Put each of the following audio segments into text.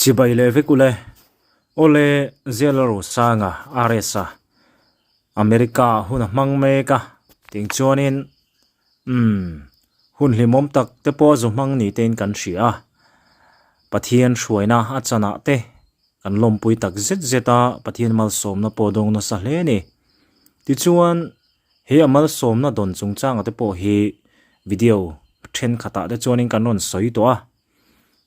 Chibai leh vek ule. Awle Zela Rosanga RS-a America ah hun a hmang mek a ting chuanin umm hun hlimawm tak te pawh a zu hmang ni tein kan hria a. Pathian hruaina a chanah te kan lawmpui tak zet zet a, Pathian malsawmna pawh a dawng nasa hle a ni. Tichuan He a malsawmna dawn chungchanga te pawh hi video thenkhatah te chuanin kan rawn sawi tawh a.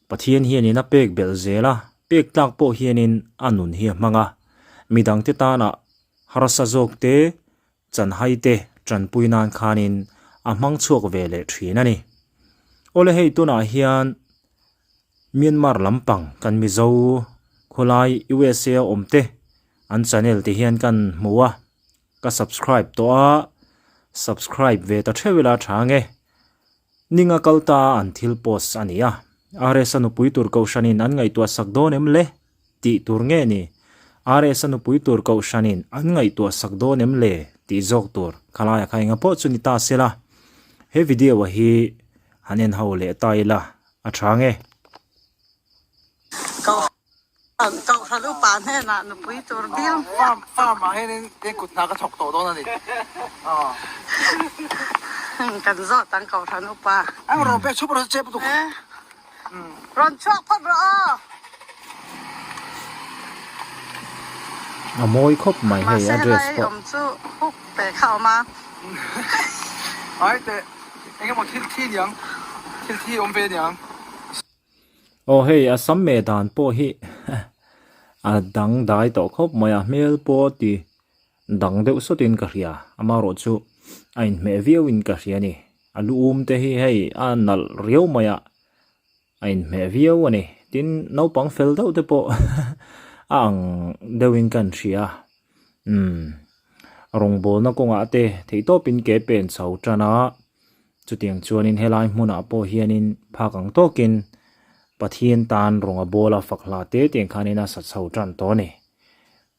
Pathian hianin a pek belh zel a, pek tlak pawh hianin a nun hi a hmang a. Midangte tana harsa zawk te, chanhai te tanpui nan khanin a hmang chhuak ve leh thin a ni. Awle hei tunah hian Myanmar lampang kan Mizo khawlai USA a awm te an channel te hian kan hmu a. Ka subscribe tawh a, subscribe ve ta theuh ila tha nge. Ninga kal ta an thil post a ni a, RS-a nupui tur kohhranin an ngaihtuah sak dawn em le? tih tur nge ni? RS-a nupui tur kohhranin an ngaihtuah sak dawn em le? tih zawk tur khalaia kha enga pawh chu ni ta sela. He video-a hi han en ho leh ta ila a tha nge. Kohhran upa hnenah nupui tur dil. Farm farm ah hianin eng kut hna ka thawk tawh dawn a ni. Kan zawt ang kohhran upa. Ang rawn pek chhup rawh se chep lutuk. Rawn chhuak phawt rawh aw. A mawi khawp mai hei a dress pawh. Mahse helai awm chu hook te kha awm a. Ai teh engemaw thil thi niang thil thi awm ve niang. Aw hei a sam meh dan pawh hi a dang dai tawh khawp mai a hmel pawh ti dang deuh sawt in ka hria amaherawh chu a inhmeh viau in ka hria a ni a lu um te hi hei a nalh riau mai a a inhmeh viau a ni tin naupang fel deuh te pawh a ang deuh in ka hria umm rawngbawlna kawngah te theihtawp in ke pen chho tan a. Chutiang chuanin helai hmunah pawh hianin phak ang tawkin Pathian tan rawnga bawla fak hla te tiang khanin a sa chho tan tawh a ni.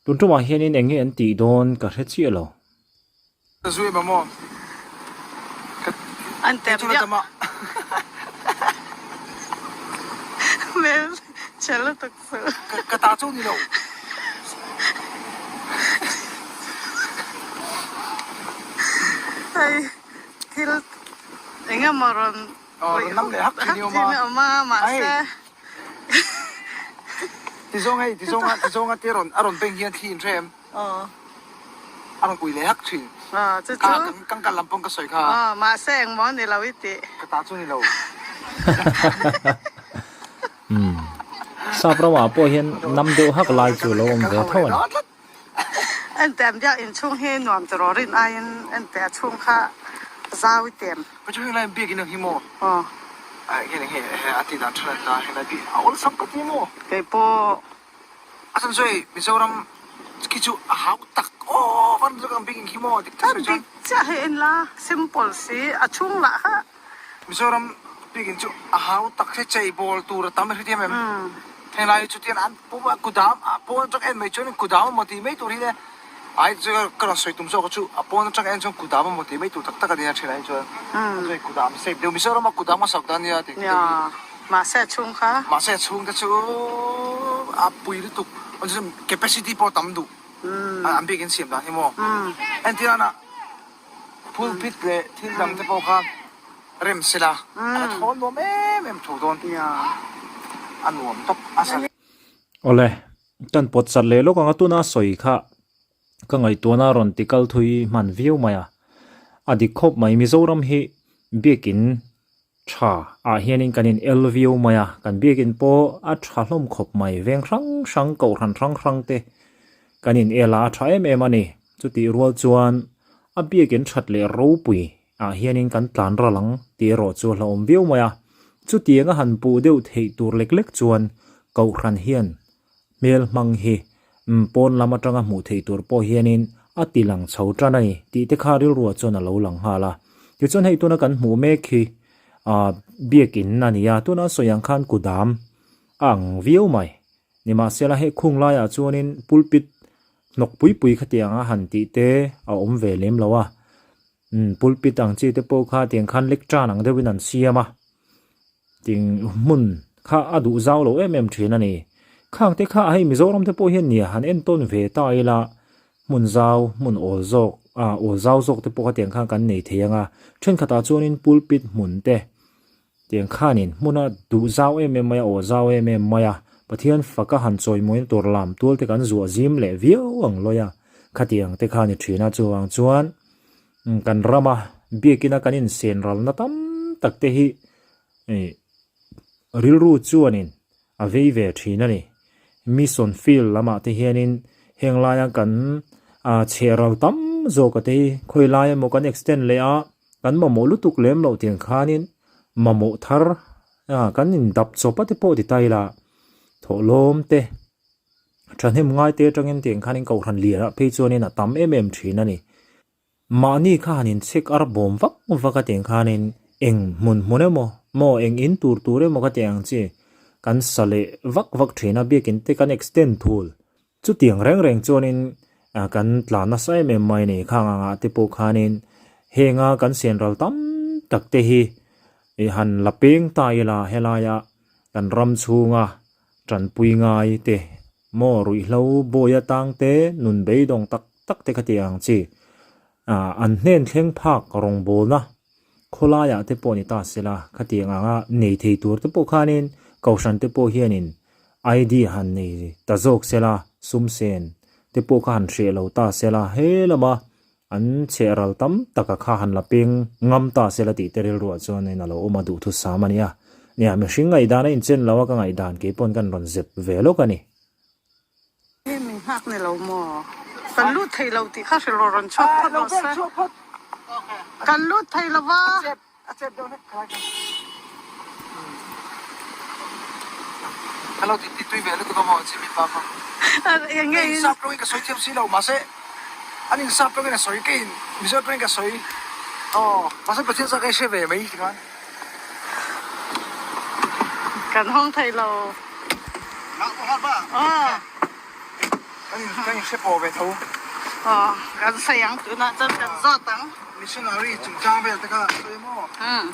Tun tumah hianin eng nge an tih dawn ka hre chiah lo. Ka zui em maw? Ka An tem chu la tam a. Hmel chhe lutuk chu. Ka ta chu ni lo. Hei. Thil eng emaw rawn rawn nam leh hak thin i awm a mahse Tizawng hei tizawng a tizawng a te rawn a rawn beng hian thli in hrem a rawn ui leh hak thin chu chu kan kal lam pawn ka sawi kha mahse engmaw ni lo i tih ka ta chu ni lo Sap ramah pawh hian nam deuh hak lai chu lo awm ve tho a ni. Ente an biak inchhung hi nuam ti rawh rin aiin ente a chhung kha zau i tem. Ka chu helai biak in ang hi maw? Aw. Ai hei hei hei a ti dan tha ta helai bi a awlsam ka ti maw? Kei pawh. A chan sawi Mizoram khi chu a hau tak aw van chu kan biak in khi maw dik tak sawi chuan. Dik chiah hei en la simple si a chhung lah kha. Mizoram bikin chu a hau tak hi chei bawl tur a tam hrethiam em? Helai hi chutian an pum a kudam a pawn atang en mai chuan kudam emaw tih mai tur hi le ai chu ka rawn sawi tum zawk a chu a pawn atang en chuan kudam emaw tih mai tur tak tak a nia thin ah hi chuan chuan kudam shape deuh Mizoram a kudam a sak dan nia tih deuh hi mahse a chhung kha mahse a chhung te chu a pui lutuk capacity pawh a tam duh an bikin siam dan hi maw entirana Pulpit leh thil dang te pawh kha rem sela a la thawn nuam em em tho dawn a nuam tawp a sa. Awle, kan pawt chat leh lawk ang a tuna sawi kha ka ngaihtuahna rawn ti kal thui hman viau mai a, a dik khawp mai Mizoram hi biakin tha ah hianin kan in el viau mai a, kan biakin pawh a tha hlawm khawp mai, veng hrang hrang kohhran hrang hrang te kan in el a, a tha em em a ni, chutih rual chuan a biakin that leh ropui ah hianin kan tlan ral ang tih erawh chu a hlauhawm viau mai a, chutiang a han puh deuh theih tur lek lek chuan kohhran hian hmel hmang hi pawn lam atanga hmuh theih tur pawh hianin a ti lang chho tan a ni tih te kha rilruah chuan a lo lang nghal a. Tichuan hei tuna kan hmuh mek hi ah biakin a ni a, tuna sawi ang khan kudam a ang viau mai. Nimahsela hei khung laiah chuanin pulpit hnawk pui pui khatiang a han tih te a awm ve lem lo a, pulpit ang chi te pawh kha tiang khan lek tan ang deuhin an siam a. Ting hmun kha a duh zau lo em em thin a ni. Khang te kha hei Mizoram te pawh hian nia han entawn ve ta ila hmun zau hmun awl zawk ah awl zau zawk te pawh kha tiang khan kan nei thei ang a, thenkhatah chuanin pulpit hmun te tiang khanin hmuna duh zau em em mai a aw zau em em mai a, Pathian faka han chawimawina tur lam tual te kan zuah zim leh viau ang lawi a, khatiang te kha ni thin a chuvang chuan kan rama biakina kan insen ralna tam tak te hi ih rilru chuanin a vei ve thin a ni. Mission field lamah te hianin heng laia kan ah chheh ral tam zawk a te hi khawi lai emaw kan extend leh a kan mamawh lutuk lem loh tiang khanin mamawh thar ah kan indap chawp a te pawh ti ta ila thawhlawm te thahnem ngai te atangin tiang khanin kohhran lianah phei chuanin a tam em em thin a ni. Mahni kha han inchhek ar bawm vak vak a tiang khanin eng hmun hmun emaw maw eng in tur tur emaw ka tih ang chi kan sa leh vak vak thin a, biakin te kan extend thul. Chutiang reng reng chuanin kan tla nasa em em mai a ni. Khang angah te pawh khanin henga kan sian ral tam tak te hi han la peng ta ila helaia kan ram chhunga tanpui ngai te maw ruihhlo bawi atang te nun beidawng tak tak te kha tih ang chi ah an hnen thleng phak rawngbawlna khawlaiah te pawh ni ta sela khatiang anga nei thei tur te pawh khanin kohhran te pawh hianin ID han nei ta zawk sela sum sen te pawh kha han hreh lo ta sela he lama an chheh ral tam taka kha han la peng ngam ta sela tih te rilruah chuanin a lo awm a duhthusam a nia nia mihring ngaihdan a inchen lo a ka ngaihdan keipawn kan rawn zep ve lawk a ni. He min nghak ni lo maw? Kan lut thei lo tih kha hrilh rawh rawn chhuak phawt rawh se. Kan lut thei lo va. Enge in. Kan hawng thei lo. Kan in hre pawh ve tho. Aw, kan sawi ang tunah chuan kan zawt ang. Missionary chungchang vel te kha sawi maw? Umm.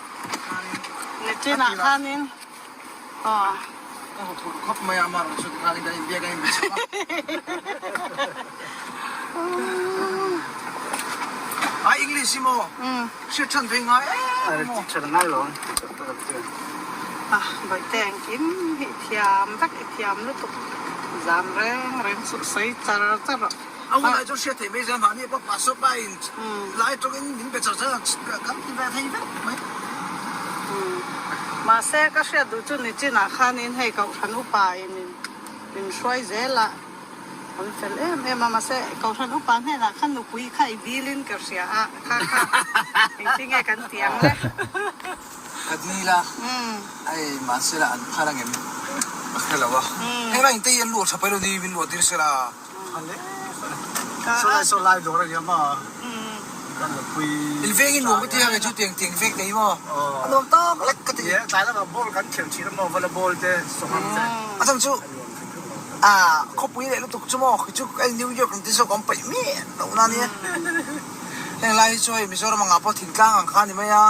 Nichinah khanin aw. Ka hmu thur khawp mai a, amah rawn sawi te khanin kan inbiak a inbe chhawk a. A English hi maw? Hriat than ve ngai em maw? Than ngai lo. Ah, Bawihte engkim hi i thiam vek, i thiam lutuk. Zam reng reng suh sawi char char rawh. A hunah chuan hriat theih mai zel mahni pawh pastor pa in lai tawngin min pe char char a, kan ti ve thei vek mai. Mahse ka hriat duh chu nichinah khanin hei Kohhran upa in min hruai zel a. An fel em em a, mahse Kohhran upa hnenah khan nupui kha i dilin ka hria a, kha kha engtin nge kan ti ang le? Ka dil a, hei mahse lah an phal angem ka hre lo a, hei lai inte hi an luah tha pai lo ni min luah tir sela. Saw lai saw lai dawr a nia maw kan nupui. In veng in nuam ka ti a, kei chu tiang tiang veng te hi maw a nuam tak lek ka ti. Tlai lamah ball kan khelh thin a maw volleyball te sawhang te. A chhan chu. A khawpui leh lutuk chu maw khi chu hei New York ang te zawk an paih miah loh na nia. Heng lai hi chu hei Mizoram angah pawh thingtlang ang kha a ni mai a,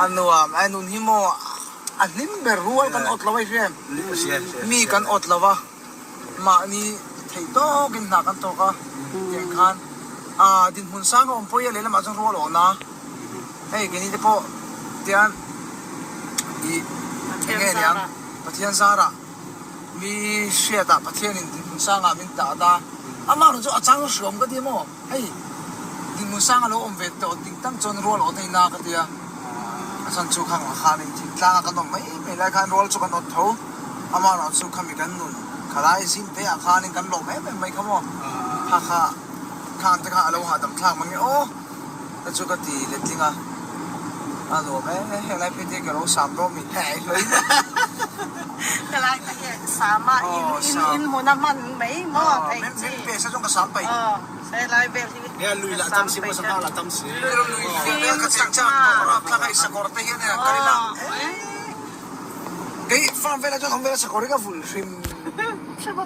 a nuam a nun hi maw a hlim ber rual kan awt lo a i hria em? Mi kan awt lo va, mahni theih tawkin hna kan tawk a tiang khan a dinhmun sang a awm pawh hi a lehlamah chuan rual awhna hei keini te pawh tian ih eng nge niang Pathian zarah. Mi hriatah Pathianin dinhmun sangah min tah ta. Amah erawh chu a chang hriawm ka ti maw? Hei, dinhmun sang a lo awm ve tawh ding tak chuan rual awt a ina ka ti a. A chhan chu khang ah khanin thingtlanga kan awm mai mai lai khan rual chu kan awt tho. Amah erawh chu khami kan nun khalai zim te ah khanin kan lawm em em mai kha maw? Kha kha khang te kha a lo hahdam thlak mang e aw. Ka chu ka ti letling a, a nuam e, heng lai phei te ka lo sam dawn mi heh hlawih mai. Ka lai te hi sam a, in in hmun a hman mai maw theih chi. Min pe sa chuan ka sam paih. Aw, he lai vel hi He lui lah tam si maw sangha lah tam si. Lui vel ka cheng chak tawh rap thlak a i sakawr te hian a kal ila. Kei farm velah chuan awm vel a sakawr hi ka vul hrim hrim a.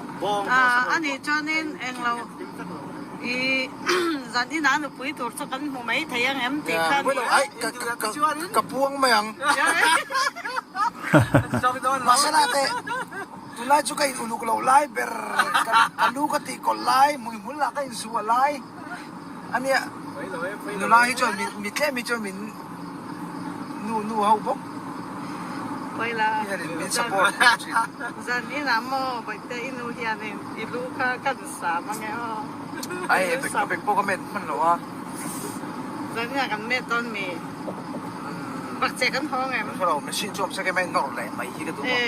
A nih chuanin englo. I zan inah nupui tur chu kan hmu mai thei ang em tih kha a ni a. Ka puang mai ang. Mahse la teh. Tunlai chu ka in uluk loh lai ber, ka lu ka tih kawlh lai, hmuihmul lah ka inzuah lai a nia. Nula hi chuan mi tlem hi chuan min nu nu ho bawk hian min support thin. Zan inah maw Bawihte i nu hianin i lu kha kan sam ange aw. Ai a bek pawh ka met hman lo a. Zan inah kan met dawn mi? Bakcheh kan hawng em? Hre lo, machine chu awm se kei nawr leh mai hi ka duh a.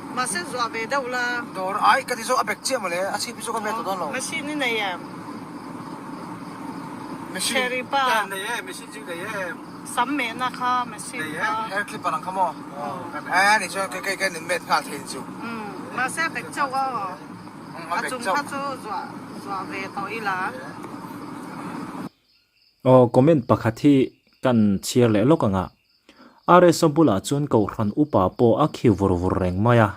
Mahse zuah ve deuh la. Dawr ai ka ti zawk a bek chiah mawle, a chhip hi chu ka met tawh dawn lo. Machine i nei em? Machine. Cherry pa. Nei e, machine chu nei e. Sam mehna kha machine kha. Hair clipper ang kha maw? Aaa nih chuan kei kei nin met nghal thei chu. Mahse a bek chauh aw. A chung kha chu zuah zuah ve tawh ila. Aw comment pakhat hi kan chhiar leh lawk ang a. RSa bulah chuan Kohhran upa pawh a khi vur vur reng mai a.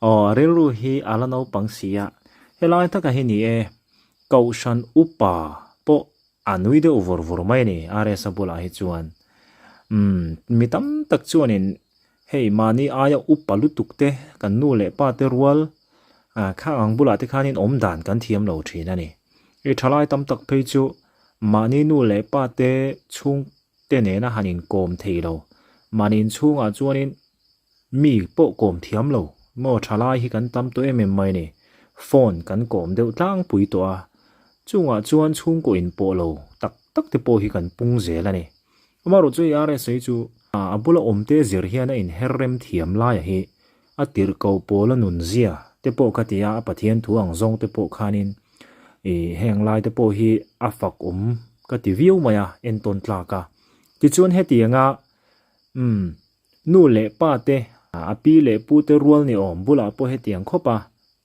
Aw a rilru hi a la naupang si a. Helai taka hi ni e, Kohhran upa pawh a nui deuh vur vur mai a ni RSa bulah hi chuan. Umm mi tam tak chuanin hei mahni aia upa lutuk te kan nu leh pa te rual ah khang ang bulah te khanin awm dan kan thiam lo thin a ni. I thalai tam tak phei chu mahni nu leh pa te chhung te nena han inkawm thei lo. Mahni inchhungah chuanin mi pawh kawm thiam lo maw thalai hi kan tam tawh em em mai a ni. Phone kan kawm deuh tlangpui tawh a, chungah chuan chhungkaw inpawh lo tak tak te pawh hi kan pung zel a ni. Amaherawh chu RSA chu a bula awmte zir hian a inher rem thiam laia hi a tirh koh pawl a nun zia te pawh kha ti a, a Pathian thu ang zawng te pawh khanin ih heng lai te pawh hi a fak awm ka ti viau mai a, entawn tlak a. Tichuan hetianga umm nu leh pa te, a pi leh pu te rual ni awm bulah pawh hetiang khawp a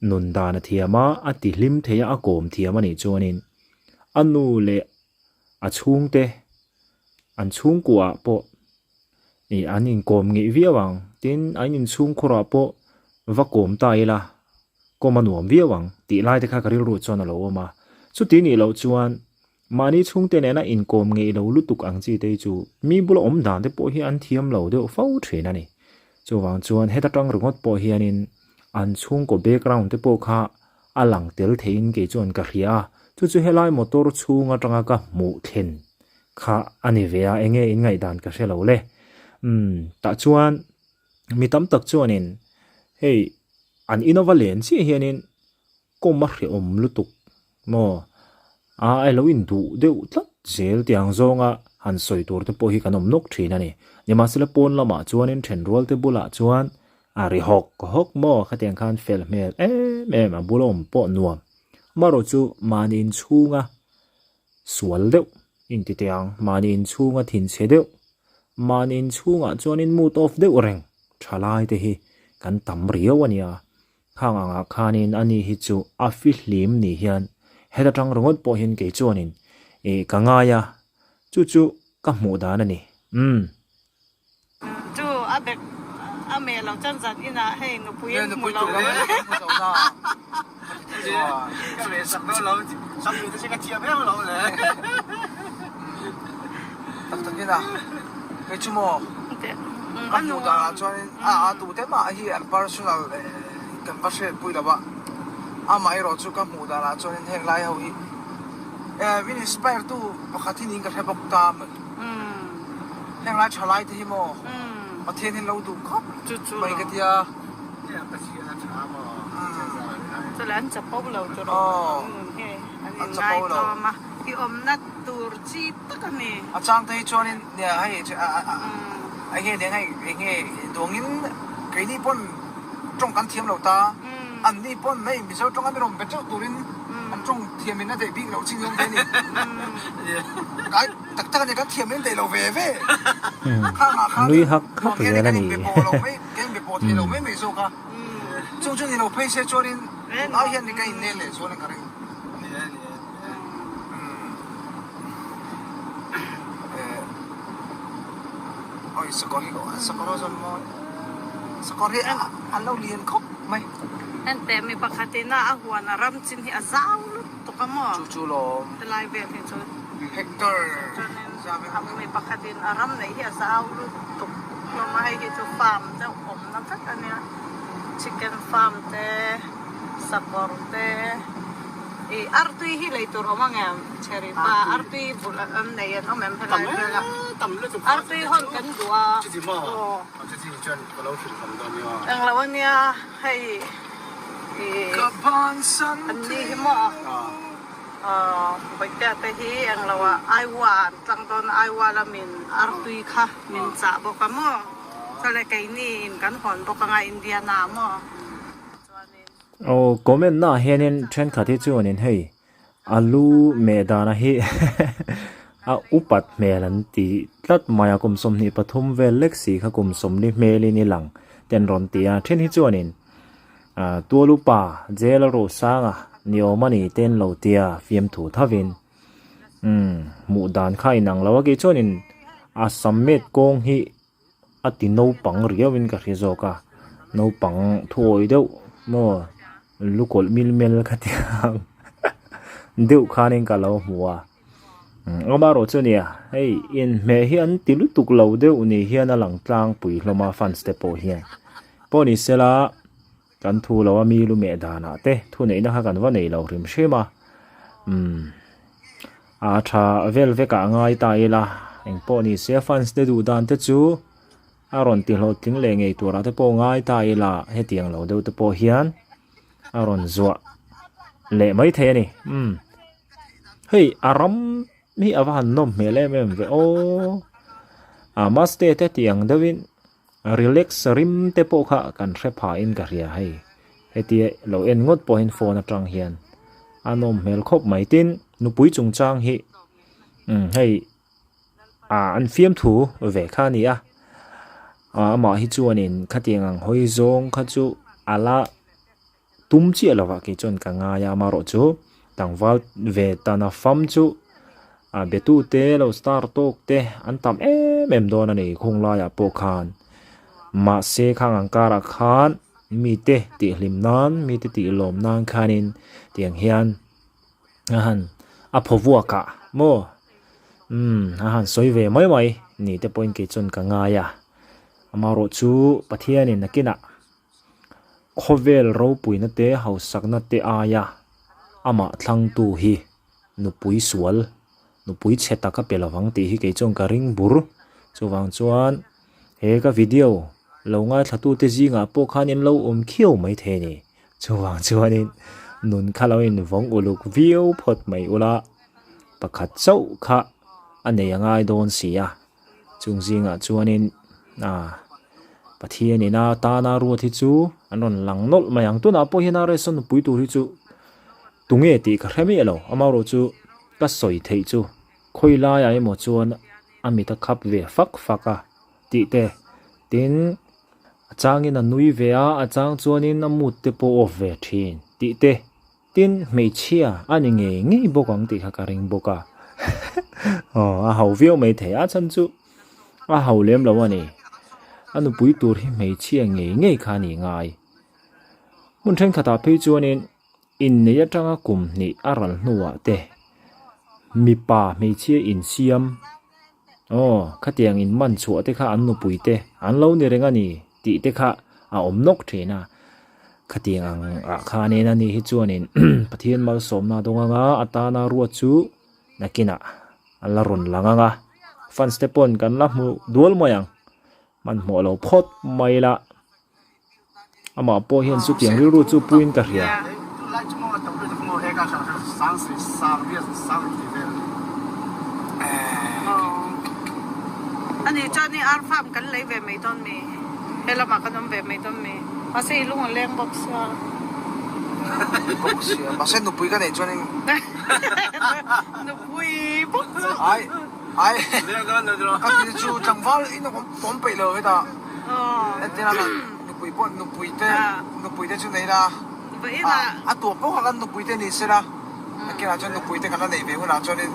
nun dan a thiam a, a ti hlim thei a, a kawm thiam a nih chuanin a nu leh a chhungte an chhungkuah pawh Ih an inkawm ngeih viau ang, tin an inchhungkhurah pawh va kawm ta ila kawm a nuam viau ang tih lai te kha ka rilru chuan a lo awm a. Chuti nih loh chuan mahni chhungte nena inkawm ngeih lo lutuk ang chi te hi chu mi bula awm dan te pawh hi an thiam lo deuh fo thin a ni. Chuvang chuan heta tang ringawt pawh hianin an chhungkaw background te pawh kha a lang tel theiin kei chuan ka hria a, chu chu helai motor chhung atanga ka hmuh thlen kha a ni ve a, enge in ngaihdan ka hre lo le. Umm, tah chuan mi tam tak chuanin hei an Innova len chiah hianin kawm a hrehawm lutuk maw, a a lo induh deuh tlat zel tiang zawnga han sawi tur te pawh hi kan awm nawk thin a ni. Nimahsela pawn lamah chuanin thenrual te bulah chuan a ri hawk hawk maw khatiang khan fel hmel em em a bula awm pawh nuam. Amaherawh chu mahni inchhunga sual deuh inti teh ang, mahni inchhunga thinchhe deuh, mahni inchhungah chuanin mood off deuh reng thalai te hi kan tam riau a nia. Khang angah khanin ani hi chu a fihlim ni hian heta tang ringawt pawh hian kei chuanin ih ka ngai a, chu chu ka hmuh dan a ni. Umm. Chu a bek a meh lo chuan zan inah hei nupui an hmu lo. Tak takin a kei chu maw ka hmuh danah chuanin a a tute mah hi an personal kan va hriatpui lo a, amaherawh chu ka hmuh danah chuanin heng lai ho hi min inspire tu pakhat hi niin ka hre bawk ta. Heng lai tha lai te hi maw Pathian hi lo duh khawp mai ka tia. Chule an chapo lo tur awm nun hi an in ngaitlawm a, i awmna tur chi tak a ni. A chang te hi chuanin nia hei enge nen hei enge duangin keini pawn tawng kan thiam lo ta. An ni pawn hei Mizo tawng a mi rawn be teuh turin an tawng thiam in a daih bik loh chin hian ve a ni. Kai tak tak a ni kan thiam in daih lo ve ve. Khang ah khan Nui hak hak nuam hian zel a kan ni. inbe pawh lo mai kan inbe pawh thei lo mai mai zawk a. Chung chu ni lo phei se chuanin tun ai hian ni ka innel leh zual in ka ring. Oi sakawr hi sakawr a zawn mawi sakawr hi an lo lian khawp mai. Henteh mi pakhat ina a huan a ram chin hi a zau lutuk a maw? Chu chu lawm. Helai vel hi chu. Hectare. Chuanin mi pakhat in a ram neih hi a zau lutuk hlawm a, hei hi chu farm deuh awmna vek a nia. Chicken farm te, sakawr te, ih artui hi lei tur awm ang em? Cherry pa artui bulh an nei an awm em helai velah? Artui hawn kan duh a. Englo ania hei ih an ni hi maw Bawihtea te hi englo ah Aiwa an tlang dawn a Aiwa lamin artui kha min chah bawk a maw chale keini in kan hawn bawk anga Indiana maw chuanin. Aw comment na ah hianin thenkhat hi chuanin hei A lu meh dana hi a upat hmel an ti tlat mai a, kum 23 vel lek si kha kum 40 hmelin i lang te an rawn ti a, then hi chuanin ah tual upa jail a ruh sanga ni awm a ni te an lo ti a fiamthu thavin umm hmuh dan kha a inang lo a kei chuanin a sam met kawng hi a ti naupang riauin ka hre zawk a naupang thuawi deuh maw lukawlh mil mel kha ti ang deuh khanin ka lo hmu a amaherawh chu nia hei inhmeh hi an ti lutuk lo deuh ni hian a lang tlangpui hlawm a fans te pawh hian pawh ni sela kan thu lo a mi lu meh danah te thuneihna kha kan va nei lo hrim hrim a umm a tha vel vekah a ngai ta ila engpawh ni se fans te duh dan te chu a rawn ti hlawhtling leh ngei turah te pawh ngai ta ila hetiang lo deuh te pawh hian a rawn zuah leh mai thei a ni umm hei a ram hi a va han nawm hmel em em ve aw a maste te tih ang deuhin. Relax rim te pawh kha kan hre pha in ka hria hei. Hetia lo en ngawt pawhin phone atang hian a nawm hmel khawp mai. Tin, nupui chungchang hi umm hei ah an fiamthu ve kha a ni a. Amah hi chuanin khatiang ang hawi zawng kha chu a la tum chiah lovah kei chuan ka ngai a, amaherawh chu tlangval ve tana fam chu a betu te lo star tawk te an tam em em dawn a ni khung laiah pawh khan mahse khang ang karah khan mite tih hlim nan mite tih lawm nan khanin tiang hian a han a phaw vuak ah maw umm a han sawi ve mai mai ni te pawhin kei chuan ka ngai a amaherawh chu Pathianin nakinah. Khawvel ropuina te hausakna te aia amah thlangtu hi nupui sual, nupui chhe tak a pe lovang tih hi kei chuan ka ring bur. Chuvang chuan he ka video lo ngaithlatute zingah pawh khan in lo awm khiau mai thei a ni. Chuvang chuanin nun kha lo invawng uluk viau phawt mai ula, pakhat chauh kha a nei a ngai dawn si a. Chung zingah chuanin ah Pathian ina tana ruat hi chu an rawn lang nawlh mai ang. Tunah pawh hian RSA nupui tur hi chu tunge tih ka hre miah lo. Amaherawh chu ka sawi theih chu khawi laiah emaw chuan a mit a khap ve fak fak a tih te. Tin, a changin a nui ve a, a chang chuanin a mood te pawh off ve thin tih te. Tin, hmeichhia a ni ngei ngei bawk ang tih kha ka ring bawk a. Aw, a hau viau mai thei a chhan chu a hau lem lo a ni. A nupui tur hi hmeichhia ngei ngei kha a ni ngai. Hmun thenkhatah phei chuanin innei atanga kum hnih a ral hnuah te mipa hmeichhia insiam aw khatiang inman chhuah te kha an nupui te an lo ni reng a ni tih te kha a awm nawk thin a. Khatiang ang ah khanin ani hi chuanin Pathian malsawmna dawng anga a tana ruat chu nakinah a la rawn lang anga fans te pawn kan la hmu dual mai ang hmanhmawh lo phawt mai la amah pawh hian chutiang rilru chu puiin ka hria. Ani chuan i ar farm kan lei ve mai dawn mi? He lamah kan awm ve mai dawn mi? Mahse i lung a leng bawk sia. Bawk sia. Mahse nupui ka neih chuanin. Nupui bawk chu. Ai ai. Ka ti chu tlangval in awm awm peih lo hetah. Entirah nupui pawh nupui te nupui te chu nei la. A tuah pawh kha kan nupui te ni sela. Nakinah chuan nupui te kan la neih ve hunah chuanin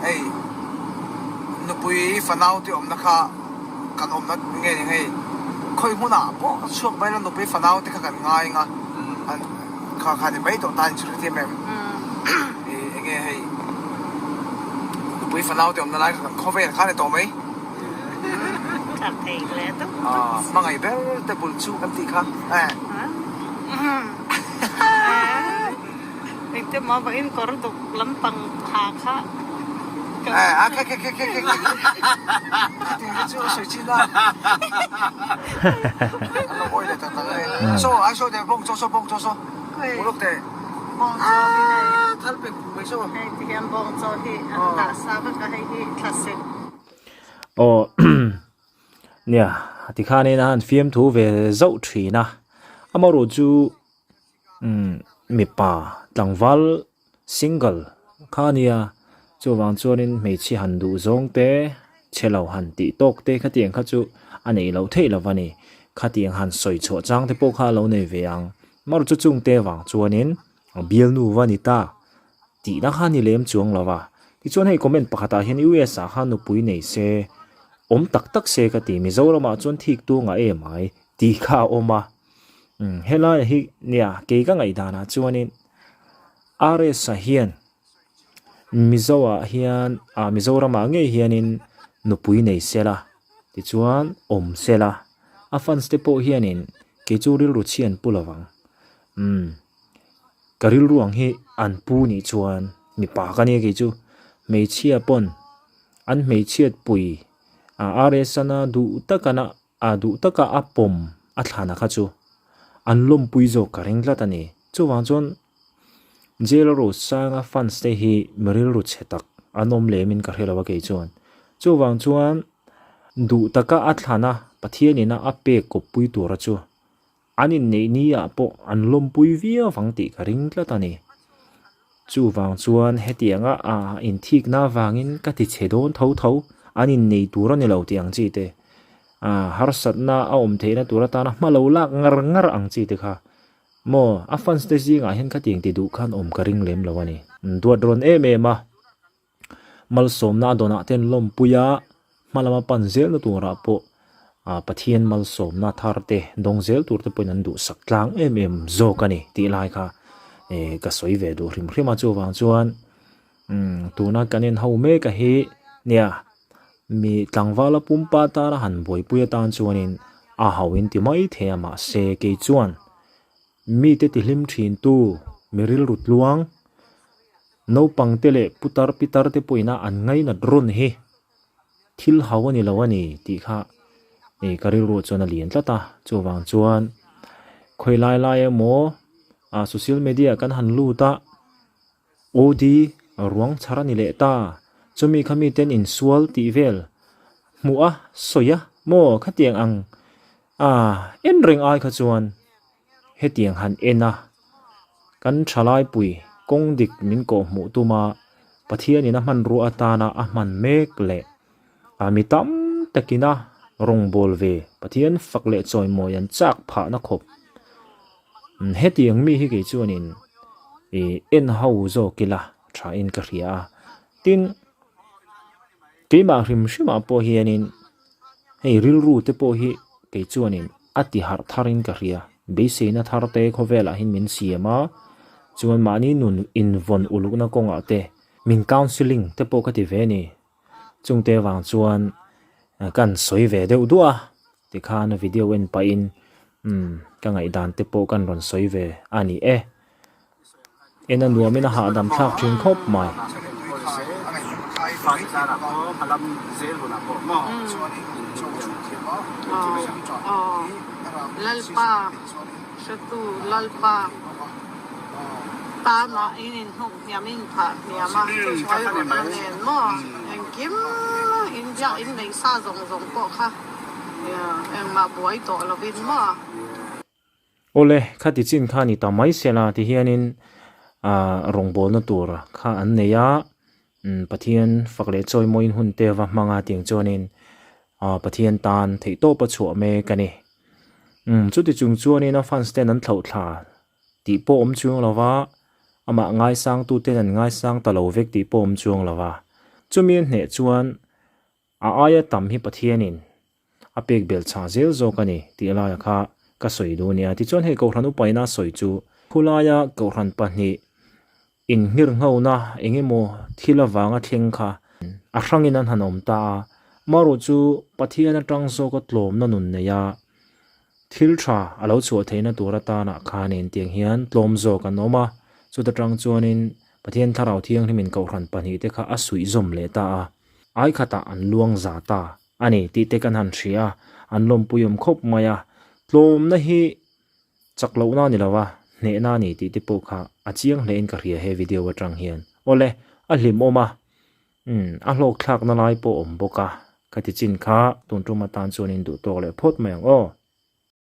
hei nupui fanau te awmna kha kan awmna nge ni hei khawi hmunah pawh chhuak mai la nupui fanau te kha kan ngai anga an kha kha ni mai tawh ta in chu hrethiam em ih enge hei nupui fanau te awmna lai kha kan khawvel kha ni tawh mai. tha thei hle deuh deuh si. Hmangaih ber te bul chu kan tih kha eh. Engte maw vawiin kawr duk lampang ha kha ka Eh a khe khe khe khe khe Khatiang te chu a sawi chin a. An lo awi leh tak tak e. Saw ai saw teh bawng chaw saw bawng chaw saw. Uluk teh. Bawng chaw hi hei. Thal pek puk mai saw. Hei ti hian bawng chaw hi an dah sa vek a hei hi thlasik. Aw nia tikhanin a han fiamthu ve zauh thin a amaherawh chu umm mipa tlangval single kha a nia chuvang chuanin hmeichhia han duh zawng te chhe lo han tih tawk te khatiang kha chu a neih loh theih lo a ni khatiang han sawi chhuah chang te pawh kha a lo nei ve ang amaherawh chu chungte vang chuanin bialnu va ni ta tihna kha a ni lem chuang lo va tichuan hei comment pakhatah hian U_S ah khan nupui nei se awm tak tak se ka ti Mizoramah chuan thik tung a em ai tih kha a awm a. Umm helai hi nia kei ka ngaihdanah chuanin RS-a hian Mizo ah hian ah Mizoramah ngei hianin nupui nei sela tichuan awm sela a fans te pawh hianin kei chu rilru chhi an pu lo vang umm ka rilru ang hi an pu nih chuan mipa ka nia kei chu hmeichhia pawn an hmeichhiat pui ah RS-ana duh takana A duh taka a pawm a thlana kha chu an lawmpui zawk ka ring tlat a ni. Chuvang chuan Jail Rosanga fans te hi mi rilru chhe tak an awm lemin ka hre lo a kei chuan. Chuvang chuan duh taka a thlana Pathianina a pek kawppui tura chu An inneih ni ah pawh an lawmpui viau vang tih ka ring tlat a ni. Chuvang chuan hetianga a inthikna avangin ka ti chhe dawn tho tho, an innei tur a ni lo tih ang chi te, a harsatna a awm theihna tur atana hma lo lak ngar ngar ang chi te kha maw a fans te zingah hian khatiang ti duh khan awm ka ring lem lo a ni. Duat rawn em em a. Malsawmna a dawnah ten lawmpui a, hma lama pan zelna turah pawh Pathian malsawmna thar te dawng zel tur te pawhin an duhsak tlang em em zawk a ni tih lai kha ka sawi ve duh hrim hrim a. Chuvang chuan tuna kan en ho mek a hi nia mi tlangvala pumpa tana han buaipui atan chuanin a hauin ti mai thei a mahse kei chuan mite tihlim thintu mi rilru tluang Naupang te leh putar pitar te pawhin a an ngainat rawn hi thil hau a ni lo a ni tih kha ih ka rilruah chuan a lian tlat a, chuvang chuan khawi lai lai emaw ah social media kan han lut a OD ruang chhar a ni leh ta chumi kha miten insual tih vel hmuh a sawi a maw khatiang ang ah en reng ai kha chuan. Hetiang han en a, kan thalaipui kawng dik min kawhhmuh tuma Pathianin a hmanrua atana a hman mek leh a mi tam takina rawngbâwl ve Pathian fak leh chawimawi an châk phahna khawp. Hetiang mi hi kei chuanin en ho zawk ila thain ka hria a. Tin, keimah hrim hrimah pawh hianin hei rilru te pawh hi kei chuanin a ti harh tharin ka hria. Beiseina thar te khawvelah hian min siam a, chuan mahni nun invawn ulukna kawngah te min counselling te pawh ka ti ve a ni. Chungte vang chuan kan sawi ve deuh duah a, tikhan video en pahin umm ka ngaihdan te pawh kan rawn sawi ve a ni e. En a nuamin a hahdam thlak thin khawp mai. Lalpa hretu Lalpa tana in inhnuk hniam in phah hniam a chuai rawhna nen maw engkim India in neih sa zawng zawng pawh kha engmah buai tawh lovin maw. Awle, khati chin kha ni ta mai se la ti hianin ah rawngbawlna tur kha an nei a, umm Pathian fak leh chawimawiin hun te va hmang a tiang chuanin ah Pathian tan theihtawp a chhuah mek a ni. Umm chuti chung chuanin a fans ten an thlauh thla tih pawh awm chuang lo va, amah ngaisang tuten an ngaisang ta lo vek tih pawh awm chuang lo va. Chumi a hneh chuan A aia tam hi Pathianin a pek belh chhah zel zawk a ni tih laia kha ka sawi duh a nia. Tichuan hei Kohhran upaina sawi chu khulaia Kohhran pahnih inngirhngona eng emaw thil avanga thleng kha a hrangin an han awm ta a. Marawh chu Pathian atang zawka tlawmna nun nei a, thil tha a lo chhuah theihna tur atanah khanin tiang hian tlawm zawk an awm a, chuta tang chuanin Pathian Thlarau Thianghlimin Kohhran pahnihte kha a suih zawm leh ta a, ai khatah an luang za ta a ni tih te kan han hria a, an lawmpui awm khawp mai a, tlawmna hi chak lohna a ni lo a, hnehna a ni tih te pawh kha a chiang hlein ka hria he video atang hian. Awle, a hlimawm a, Umm, a hlawk thlakna lai pawh awm bawk a, ka ti chin kha tun tum atan chuan in duh tawk leh phawt mai ang aw.